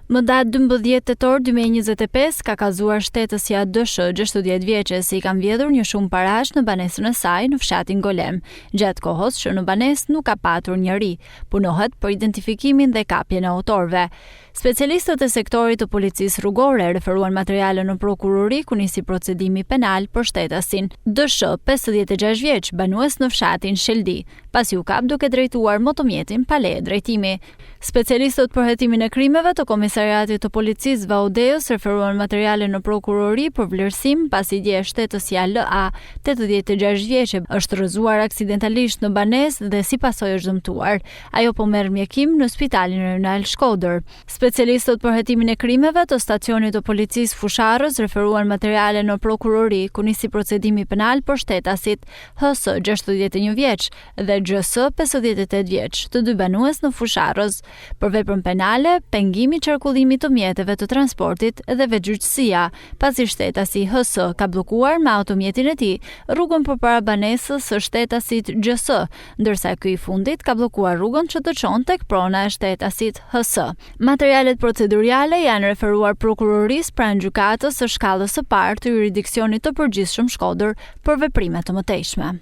Më datë 12 tetor 2025 ka kallëzuar shtetësja DSH, 60 vjeçe, se i kanë vjedhur një shumë parash në banesën e saj në fshatin Golem, gjatë kohës që në banesë nuk ka patur njeri. Punohet për identifikimin dhe kapjen e autorëve. Specialistët e sektorit të policisë rrugore referuan materiale në prokurori ku nisi procedimi penal për shtetasin DSH, 56 vjeç, banues në fshatin Sheldi, pasi u kap duke drejtuar motomjetin pa leje drejtimi. Specialistët për hetimin e krimeve të Komisariatit të Policisë Vau Dejës referuan materiale në prokurori për vlerësim pasi dje shtetësja LA, 86 vjeçe, është rrëzuar aksidentalisht në banesë dhe si pasojë është dëmtuar. Ajo po merr mjekim në Spitalin Rajonal Shkodër. Specialistët për hetimin e krimeve të stacionit të policisë Fushë-Arrëz referuan materiale në prokurori ku nisi procedimi penal për shtetasit HS, 61 vjeç, dhe GS, 58 vjeç, të dy banues në Fushë-Arrëz, për veprën penale Pengim i qarkullimit të mjeteve të transportit dhe vetëgjyqësia, pasi shtetasi HS ka bllokuar me automjetin e tij rrugën përpara banesës së shtetasit GS, ndërsa ky i fundit ka bllokuar rrugën që të çon tek prona e shtetasit HS. Materialet proceduriale janë referuar Prokurorisë pranë Gjykatës së Shkallës së Parë të Juridiksionit të Përgjithshëm Shkodër për veprime të mëtejshme.